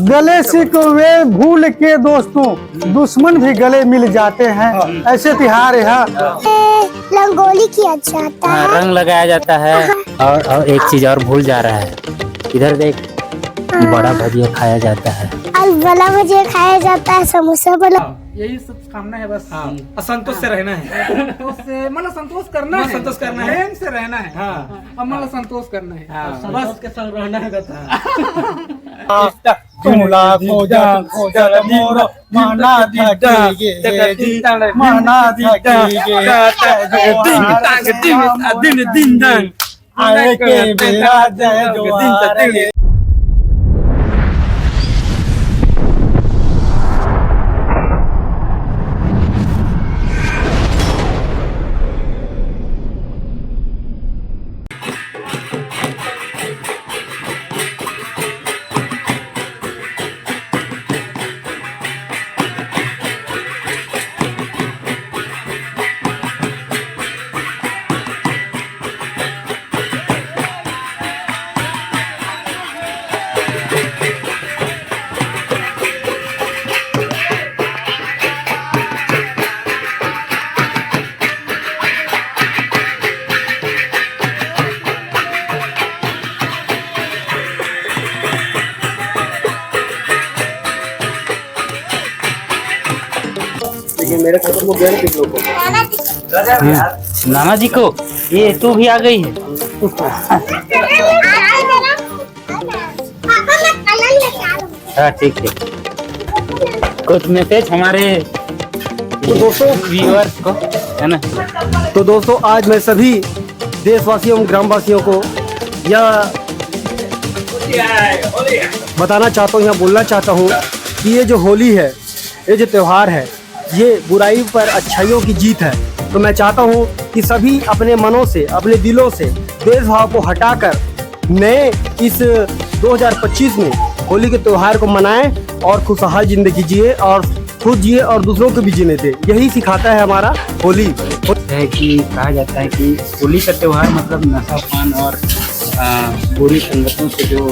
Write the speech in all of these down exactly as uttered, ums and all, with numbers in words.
गले शिकवे भूल के दोस्तों, दुश्मन भी गले मिल जाते हैं। ऐसे त्योहार है। रंगोली किया जाता है। रंग लगाया जाता है। और, और एक चीज और भूल जा रहा है, इधर देख, बड़ा भजिया खाया जाता है। और बड़ा भजिया खाया जाता है, समोसा बना। यही सब कामना है बस। हाँ, और संतोष से रहना है। संतोष से, मतलब, संतोष करना है। संतोष करना है। प्रेम से रहना है। हाँ। अब, मतलब, संतोष करना है। हाँ। बस। संतोष के संग रहना है, बता। हाँ। तुला खोजत खोजत मोर मना थकी गे, मना थकी गे। दिन दिन दिन। आए के बेरा जय जोहार। लेकिन मेरे खत्म हो गया ना, कितनों को। हम्म, नाना जी को, ये तू भी आ गई है। हाँ, ठीक है। कुछ मैसेज हमारे तो दोस्तों, व्यूअर्स को, है ना? तो दोस्तों, आज मैं सभी देशवासियों एवं ग्रामवासियों को यह बताना चाहता हूँ, यह बोलना चाहता हूँ कि ये जो होली है, ये जो त्यौहार है, ये बुराई पर अच्छाइयों की जीत है। तो मैं चाहता हूँ कि सभी अपने मनों से, अपने दिलों से भेदभाव को हटाकर नए इस दो हज़ार पच्चीस में होली के त्यौहार को मनाएं और खुशहाल जिंदगी जिए और खुद जिए और दूसरों को भी जीने दें। यही सिखाता है हमारा होली। है कि कहा जाता है कि होली का त्यौहार मतलब नशा पान और, आ, बुरी संगतों से जो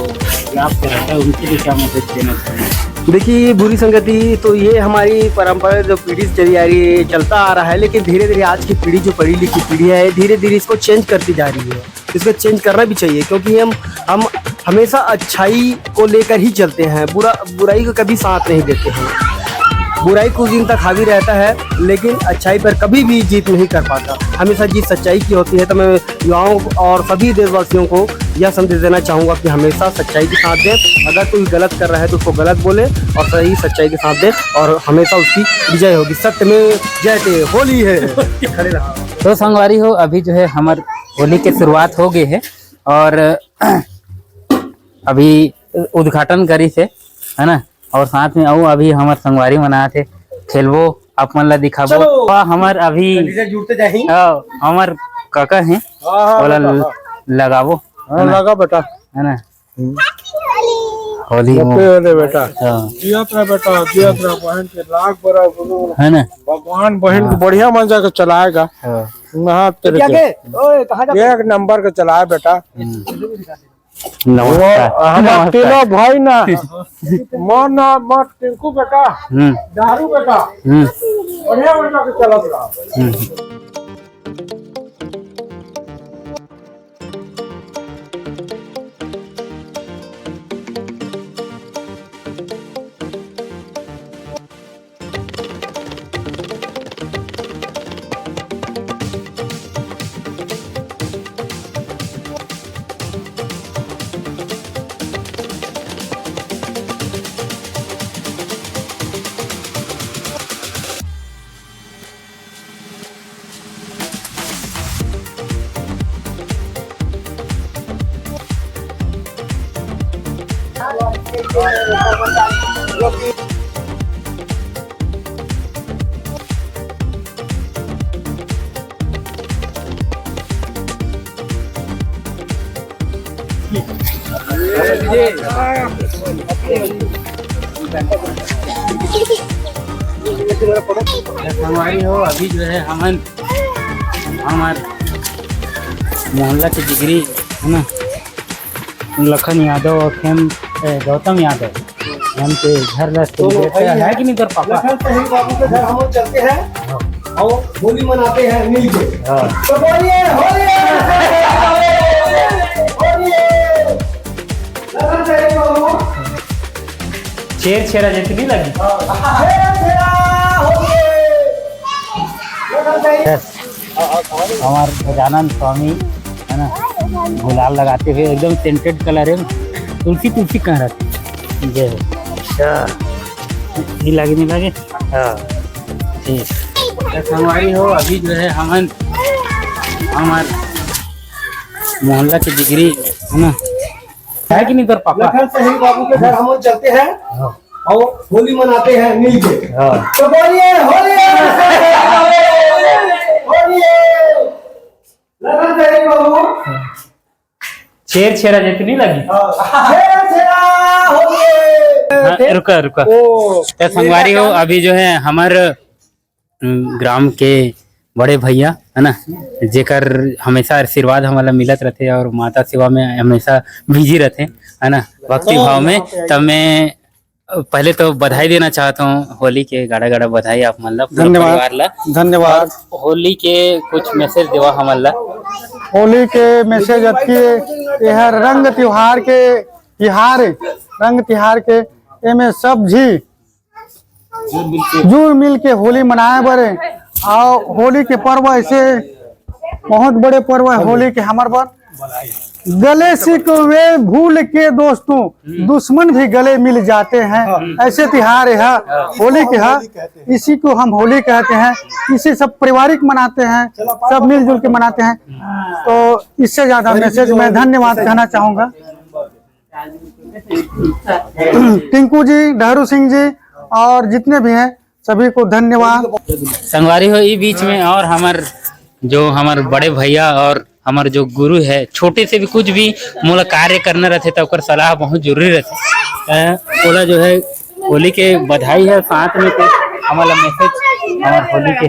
लाभ कराता है, उनके लिए क्या मैसेज देना चाहेंगे? देखिए, ये बुरी संगति तो ये हमारी परंपरा जो पीढ़ी से चली आ रही है, ये चलता आ रहा है, लेकिन धीरे धीरे आज की पीढ़ी जो पढ़ी लिखी पीढ़ी है, धीरे धीरे इसको चेंज करती जा रही है। इसको चेंज करना भी चाहिए, क्योंकि हम हम हमेशा अच्छाई को लेकर ही चलते हैं, बुरा बुराई को कभी साथ नहीं देते हैं। बुराई कुछ दिन तक हावी रहता है, लेकिन अच्छाई पर कभी भी जीत नहीं कर पाता। हमेशा जीत सच्चाई की होती है। तो मैं युवाओं और सभी देशवासियों को यह संदेश देना चाहूँगा कि हमेशा सच्चाई के साथ दें। अगर कोई गलत कर रहा है तो उसको गलत बोले और सही सच्चाई के साथ दें और हमेशा उसकी विजय होगी। सत्य में जयते। होली है। खड़े रहो। तो संगवारी हो, अभी जो है हमर होली के शुरुआत हो गए है और अभी उद्घाटन करी से, है ना? और साथ में अउ अभी हमर संगवारी मन आथे, खेलबो, आप मन ला दिखाबो। चलो। वाह, हमर अभी डीजे जुड़ते जाही। हाँ, हमर काका हैं, हाँ, हाँ, ओला बेटा, ल-, हाँ। लगाबो, हाँ, है ना? लगा बेटा। है ना? हम्म। होली जपे में। होले बेटा। हाँ। जियत रह बेटा, जियत रह, बहन के लाख बरस गुरु। है ना? भगवान बहन को हाँ। बढ़िया मन जाके चलाएगा। हाँ। नहा तेरे क्या के। के? ओए, कहाँ जाके? एक नंबर के चलाए बेटा। हम्म। नमस्कार। वो हमार नमस्कार। तीनों भाई ना, मोर ना, मोर टिंकू बेटा, हम्म। दारू बेटा, हम्म। बढ़िया बेटा के चलत रहा। हम्म। संगवारी हो, अभी जो है हमन हमर मोहल्ला के जिगरी है ना, लखन यादव और खेम, ए, गौतम यादव, हमन के घर ला तो celebrate भाई है कि नहीं तोर पापा? लखन सही बाबू के घर हम लोग चलते हैं और होली मनाते हैं मिलके। हाँ। तो बोलिए, होली है! होली है! लखन सही बाबू। छेर छेरा जैसे नहीं लगी। हाँ। छेर छेरा होली है! लखन सही। Yes। हमार गजानन स्वामी है ना, गुलाल लगाते हुए एकदम scented colour है, तुलसी तुलसी कह रहा था। जय हो। अच्छा, नहीं लागे, नहीं लागे। हाँ, ठीक। तो संगवारी हो, अभी जो है हमन हमार मोहल्ला के जिगरी है ना, है कि नहीं तोर पापा? लखन सही बाबू के घर हम लोग चलते हैं। हाँ। और होली मनाते हैं मिलके। हाँ। तो बोलिए, होली है! होली है! लखन सही बाबू। छेर छेरा जैसे नहीं लगी। हाँ। छेर छेरा होली है! हाँ, रुका, रुका। ओ, तो संगवारी हो, अभी जो है हमार, अम, ग्राम के बड़े भैया है ना, जेकर हमेशा आशीर्वाद हमला मिलत रहथे और माता सेवा में हमेशा busy रहथे, है ना, भक्ति भाव में। तब मैं पहले तो बधाई देना चाहता हूँ, होली के गाड़ा गाड़ा बधाई आप मन ला, पूरा धन्यवाद। परिवार ला। धन्यवाद। और होली के कुछ message देवा हमन ला। होली के message अतकी, यह रंग त्योहार के तिहार, रंग तिहार के एमे सब झी जुड़ मिल के होली मनाए बर। और होली के पर्व ऐसे बहुत बड़े पर्व है होली के हमर बर। गले सिकवे भूल के दोस्तों, दुश्मन भी गले मिल जाते हैं। हाँ। ऐसे तिहार है होली के, हाँ, इसी को हम होली कहते हैं। इसी सब पारिवारिक मनाते हैं, सब मिलजुल के मनाते हैं। तो इससे ज्यादा message, मैं धन्यवाद कहना चाहूंगा। टिंकू जी, डहरू सिंह जी और जितने भी हैं, सभी को धन्यवाद। संगवारी हो, ई बीच में और हमर जो हमर बड़े भैया और हमर जो गुरु है, छोटे से भी कुछ भी मोला कार्य करना रहथे त ओकर सलाह बहुत जरूरी रहथे। अ, ओला जो है होली के बधाई है, साथ में कुछ हमला message हमर होली के।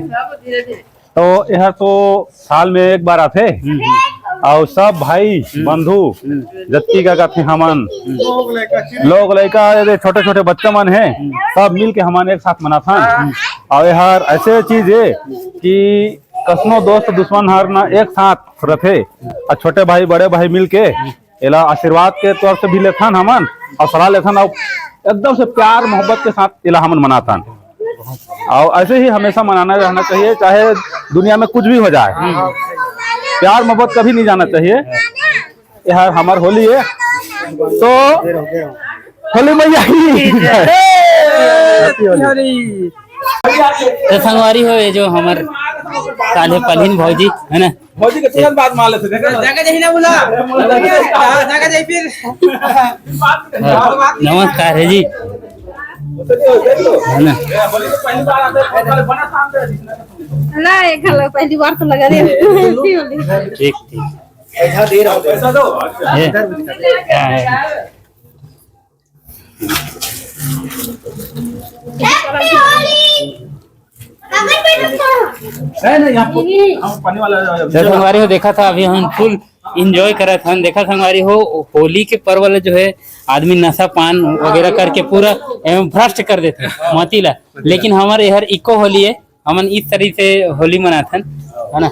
तो यह तो साल में एक बार आथे, हम्म, हम्म। और सब भाई, हम्म। बंधु, हम्म। जतकी का कथे हमन, हम्म। लोग लइका, ये छोटे छोटे बच्चा मन है, हम्म। सब मिल के हमन एक साथ मनाथन। हम्म। और यार ऐसे चीज है कि कसनो दोस्त दुश्मन हर ना एक साथ रथे, और छोटे भाई बड़े भाई मिल के एला आशीर्वाद के तौर से भी लेथन हमन और सलाह लेथन, और एकदम से प्यार मोहब्बत के साथ एला हमन मनाथन। और ऐसे ही हमेशा मनाना रहना चाहिए, चाहे दुनिया में कुछ भी हो जाए, प्यार मोहब्बत कभी नहीं जाना चाहिए। यार हमार होली है, तो होली मैया की जय। Happy होली। तो संगवारी हो, ये जो हमर काले पलिन भौजी है ना, भौजी के तुरंत बात मान लेते, देखा? जाके जाही ना बोला। हाँ, जाके जाही फिर। हाँ, नमस्कार है जी। है ना? ना, एक घालो पहली बार तो लगा रहे हैं। ठीक, ठीक। पैसा दे रहा हूँ। पैसा दो। ये, हाँ, है। है ना, यहाँ पर हम पानी वाला तो संगवारी हो, देखा था, अभी हम full enjoy करत हन। देखा संगवारी हो, होली के पर्व ला जो है आदमी नशा पान वगैरह करके पूरा एवं भ्रष्ट कर देथे मती ला, लेकिन हमर एहर eco होली है, हमन इस तरीके से होली मनाथन, है ना?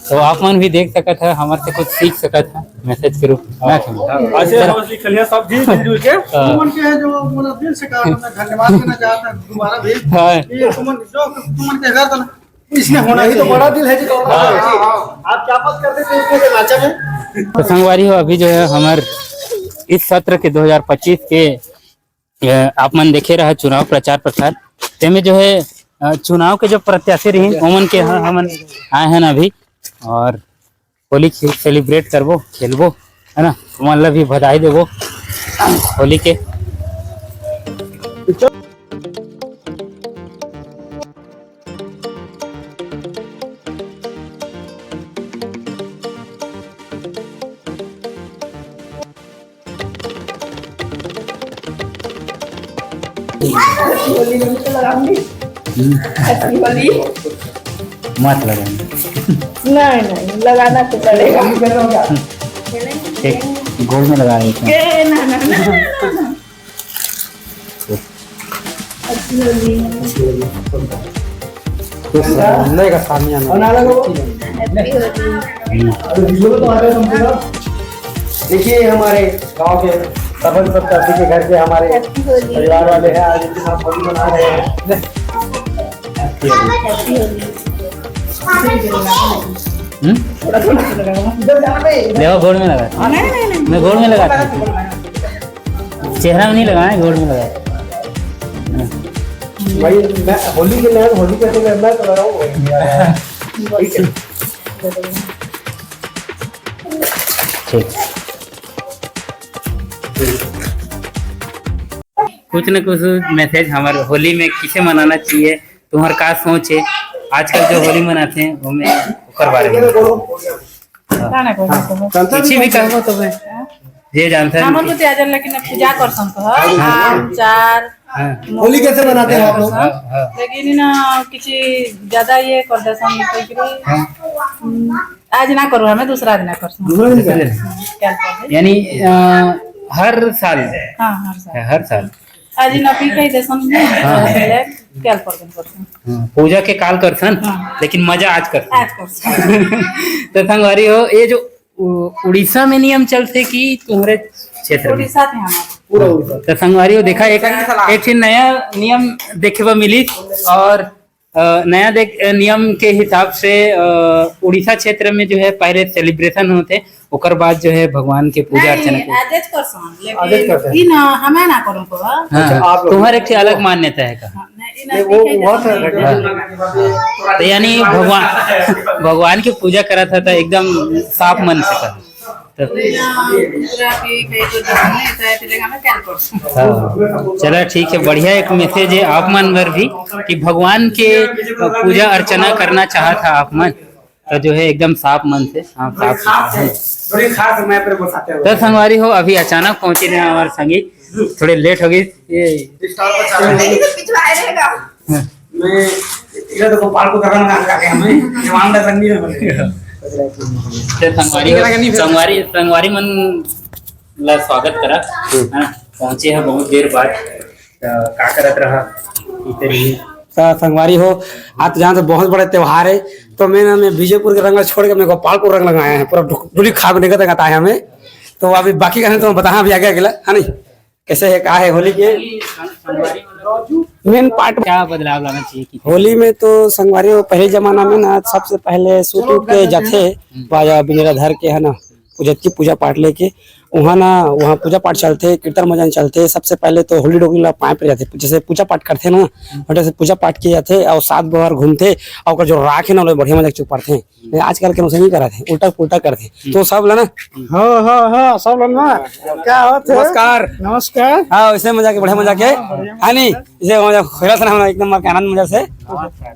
तो आप मन भी देख सकत है, हमर से कुछ सीख सकत है message के रूप में। हाँ। ऐसे हम सीख लिया सब चीज मिलजुल के। हाँ। तुमन के जो मोला दिल से कहा, मैं धन्यवाद देना चाहता हूँ दोबारा भी। हाँ। ये तुमन जो तुमन के घर तो इसलिए होना ही तो चाहिए। बड़ा दिल है जी, तो हाँ। हाँ, हाँ। आप क्या बात करते थे इतने के नाचा में? तो संगवारी हो, अभी जो है हमर इस सत्र के दो हज़ार पच्चीस के, अ, आप मन देखे रहा चुनाव प्रचार प्रसार, तेमे जो है, अ, चुनाव के जो प्रत्याशी रही ओमन के यहाँ हमन आए हैं अभी, और होली खे-, celebrate करबो, खेलबो, है ना? ओमन ला भी बधाई देबो होली के। होली में तो लगाऊंगी। हम्म। Happy होली। मत लगाना। नहीं, नहीं, लगाना तो पड़ेगा। ठीक, गोड़ में लगा देते हैं। ए, ना, ना, ना, ना, ना। Happy होली। खुश रहो। नहीं का सामने आना। Happy होली। हम्म। देखिए, हमारे गांव के सफल सप्तर्षि के घर के हमारे Happy होली। परिवार वाले हैं, आज इनके साथ होली मना रहे हैं। Happy होली। हम्म? देखो, गोड़ में लगा। नहीं, नहीं, नहीं। मैं गोड़ में लगा। चेहरा में नहीं लगाए, गोड़ में लगाए। भाई, मैं होली के लिए, होली के लिए मैं तो लगाऊं। ठीक है। ठीक। कुछ न कुछ message हमारे होली में किसे मनाना चाहिए, तुम्हार का सोच है, आजकल जो होली मनाते हैं, वो में ओकर बारे में। हाँ। गाना कौन सा है? किसी भी कहो तो मैं, हाँ? जे जानता है हमन तो उनकी। त्याजन, लेकिन अब पूजा कर संत ह। हाँ। आम, चार, हाँ। होली कैसे मनाते हैं आप लोग? हाँ, हाँ। लेकिन ना, किसी ज्यादा ये कर दे संत, तो फिर, हाँ। हम्म, आज ना करो, हमें दूसरा दिन ना कर संत। दूसरा दिन करें। क्या कर दे? यानी, अ, हर साल? हाँ, हर साल। हर साल। आज ही नपी कही दे संत ने, हाँ। पहले क्या कर दे करते हैं। हाँ, पूजा के काल करथन, हाँ। लेकिन मजा आज करथन। आज करथन। तो संगवारी हो, ये जो उ-, उड़ीसा में नियम चलथे कि तुम्हरे क्षेत्र में? उड़ीसा थे हमारे। पूरा उड़ीसा। तो संगवारी हो, देखा, एक, एक ठे नया नियम देखे बर मिली। और, अ, नया देख, अ, नियम के हिसाब से, अ, उड़ीसा क्षेत्र में जो है पहले celebration होथे, ओकर बाद जो है भगवान के पूजा नहीं, अर्चना के। आदेश कर सन, लेकिन आदेश कर सन। ई ना, हमें ना करो को। हाँ, अच्छा, आप लोग। तुम्हारे एक ठे अलग मान्यता है का? हाँ, नहीं, ई ना, ये वो, ठीक है, वो तो तो नहीं। हाँ। तो यानी भगवान, भगवान की पूजा करा था, तो एकदम साफ मन से करा। तो पूरा भी कहीं तो दर्शन नहीं होता है, फिर हमें क्या करो? हाँ। चला ठीक है, बढ़िया एक message है आप मन बर भी कि भगवान के पूजा अर्चना करना चाहत हा आप मन, तो जो है एकदम साफ मन से, हाँ, साफ सुथरा है। बड़ी खास मैं अपने बसाते हो। तो संगवारी हो, अभी अचानक पहुंचे रहे हमारे संगी, थोड़े late हो गई। ये स्टार पर चल रहा है। नहीं, तो पिछवाए रहेगा। हाँ। मैं इधर तो गोपाल को करना लगा के हमें जवान का संगी में बने। तो संगवारी हो, संगवारी, संगवारी मन ला स्वागत करा। हम्म। हाँ, पहुंचे हैं बहुत देर बाद। त का करत रहा? इधर ही। त संगवारी हो, आज तो जानत हो बहुत बड़ा त्योहार है, तो मैं ना, मैं विजयपुर के रंग छोड़ के मैं गोपालपुर रंग लगाए हैं, पूरा डु-, डुली खाब निकल तक आता है हमें। तो अभी बाकी कहने तो बता, अभी आगे अगला, है नहीं? कैसे है, का है होली के? Main part क्या बदलाव लाना चाहिए कि होली में तो संगवारी हो, पहले जमाना में ना सबसे पहले सूत उठ के जाथे, बाजा बिंजरा धर के, है ना, पूजा की पूजा पाठ लेके वहाँ ना, वहाँ पूजा पाठ चलथे, कीर्तन भजन चलथे। सबसे पहले तो होली डोकरी ला पाँय परे जाथे, जैसे पूजा पाठ करथे ना, वैसे पूजा पाठ किए जाथे और सात बार घूमथे और ओकर जो राख है ना, ओला बढ़िया मजा से चुपारथे। आजकल के नौसे नहीं करत हे, उल्टा पुल्टा करथे। तो सब ला ना। हाँ, हाँ, हाँ, सब ला ना। क्या होत हे? नमस्कार। नमस्कार। हाँ, वैसे मजा के, बढ़िया मजा के। हाँ, बढ़िया। है नी? इसे मजा खेला था ना हम एक नंबर के आनंद मजा से।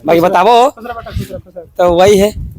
बाकी बताबो। तो वही है।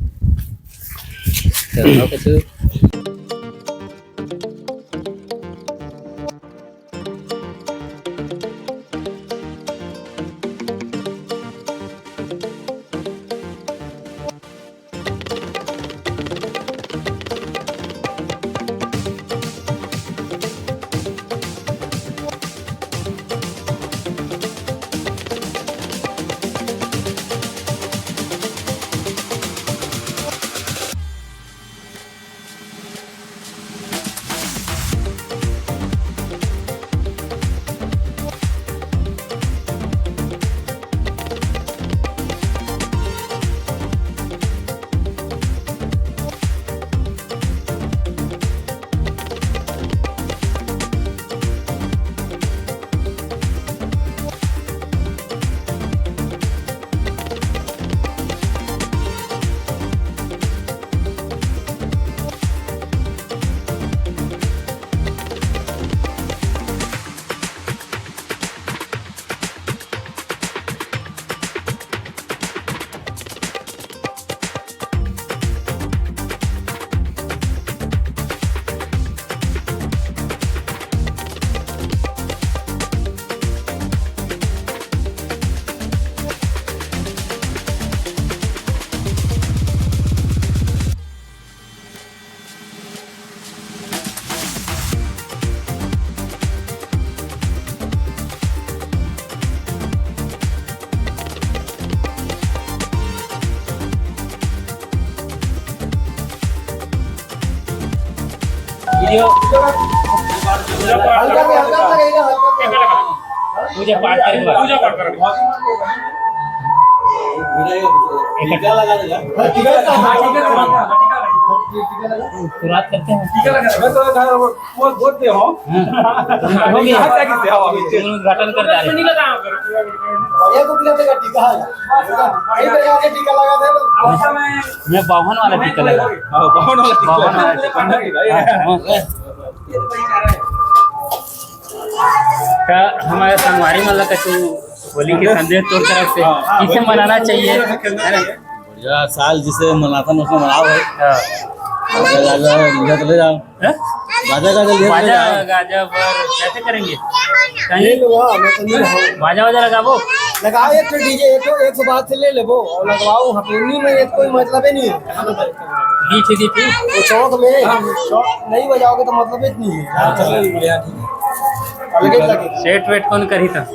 हल्का से, हल्का से रहेगा, हल्का से। पूजा पाठ करेंगे। पूजा पाठ करेंगे। हाँ, टीका लगा देगा। हाँ, टीका लगा। शुरुआत करते हैं। टीका लगा। मैं तो वो बोलते हो। हाँ। हो गया। यहाँ क्या किससे? हाँ, अभी उद्घाटन कर जा रहे हैं। बढ़िया को पिलाते का टीका है। कई प्रकार के टीका लगा दे। मैं बावन वाला टीका लगा। हाँ, बावन वाला टीका। बावन वाला टीका। हाँ, हाँ। का हमारे संगवारी मन ला कछु होली के संदेश तोर तरफ से हाँ, किसे मनाना चाहिए, है ना? बढ़िया साल जिसे मनाथन उसमें मनाओ भाई। हाँ। गाजा गाजा लिया तो ले जाओ। हैं? गाजा गाजा लिया तो ले बाजा जाओ। गाजा पर कैसे करेंगे? कहीं ले लो, हाँ, मैं तो नहीं रहूँ। बाजा वाजा लगाबो? लगाओ एक ठो डीजे, एक ठो एक सौ बात से ले लेबो और लगवाओ। हथौनी में ये कोई मतलब ही नहीं है। बीच ही बीच। वो चौक में, चौक नहीं बजाओगे तो मतलब ही नहीं है। हाँ, चलो, बढ़िया, ठीक है। अलग ही लगे। सेट वेट कौन करी था?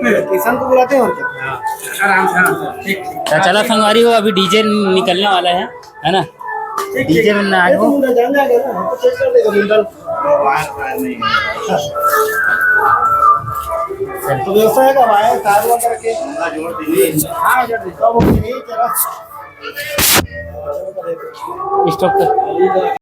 किशन को बुलाते हैं और क्या? हाँ। आराम से, आराम से। ठीक, ठीक। तो चला संगवारी हो, अभी डीजे निकलने वाला है, है ना? ठीक, डीजे ठीक। में ना ये तो आयो। मुंडा जान जाएगा ना, हम तो चेक कर देगा मुंडा। तो व्यवस्था है क्या भाई, कार वगैरह के? हाँ, जोड़ दीजिए। हाँ, जोड़ दीजिए। सब ओके, चला। स्टॉप कर।